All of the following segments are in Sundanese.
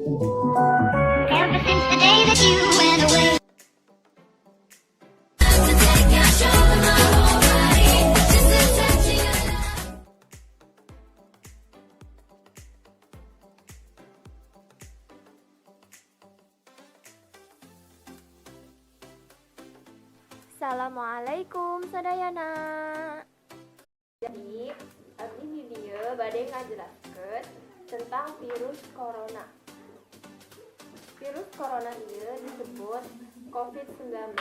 Ever since the day that you went away. To take control of my whole body. Just a touch of your love. Assalamualaikum sadayana. Jadi, abdi di dieu bade ngajelaskeun tentang virus corona. Virus corona ieu disebut COVID-19.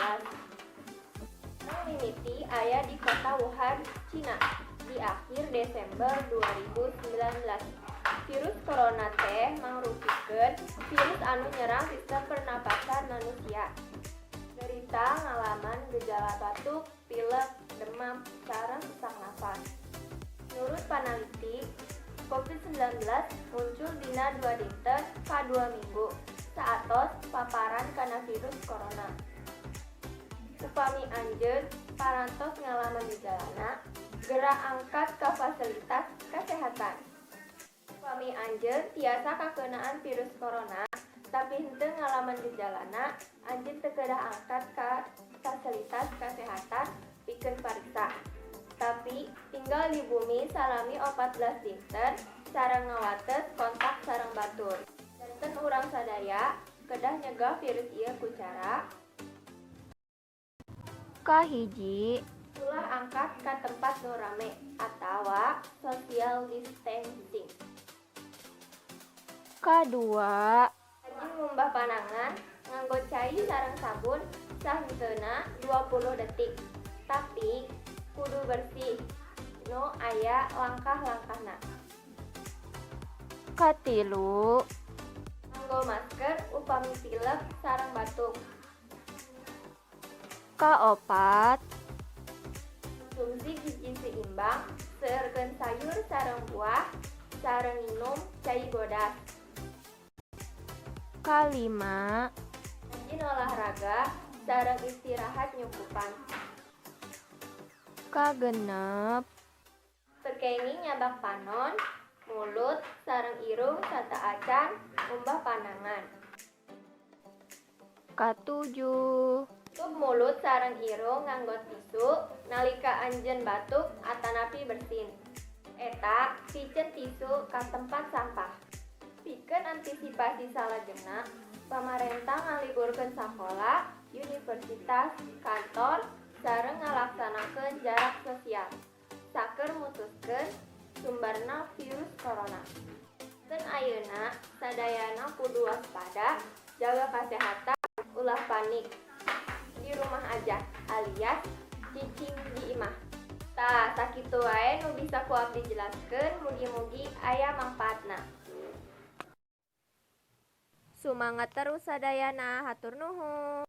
Anu mimiti aya di kota Wuhan, Cina, di akhir Desember 2019. Virus corona teh mangrupikeun virus anu nyerang sistem pernapasan manusia. Penderita ngalaman gejala batuk, pilek, demam, sareng sesak nafas. Menurut panaliti, COVID-19 muncul dina 2 dinten ka 2 minggu saatos paparan kana virus corona. Upami anjeun parantos ngalaman gejalana, gera angkat ka fasilitas kesehatan. Upami anjeun tiasa kakeunaan virus corona tapi henteu ngalaman gejalana, anjeun teu kedah angkat ka fasilitas kesehatan pikeun pariksa. Tapi tinggal di bumi salami 14 dinten sareng ngawates kontak sareng batur. Janten urang sadaya kedah nyegah virus ieu ku cara: Kahiji, ulah angkat ka tempat nu rame atawa social distancing. Kadua, rajin ngumbah panangan nganggo cai sareng sabun sahenteuna 20 detik, tapi kudu bersih nu aya langkah-langkahna. Katilu, nganggo masker upami pilek sareng batuk. Kaopat, konsumsi gizi seimbang, seueurkeun sayur sareng buah, sareng nginum cai bodas. Kalima, rajin olahraga sareng istirahat nyukupan. Kagenep, teu kenging nyabak panon, mulut sareng irung sateuacan ngumbah panangan. Katujuh, tutup mulut sareng irung nganggo tisu nalika anjeun batuk atanapi bersin. Eta piceun tisu ka tempat sampah. Pikeun antisipasi salajengna, pamarentah ngaliburkeun sakola, universitas, kantor, sareng ngalaksanakeun jarak sosial saker mutuskeun sumberna virus corona. Janten ayeuna sadayana kudu waspada, jaga kasehatan, ulah panik. Di rumah aja alias cicing di imah. Tah, sakitu wae nu bisa ku abdi jelaskeun, mugi-mugi aya mangpaatna. Sumangat terus sadayana, hatur nuhun.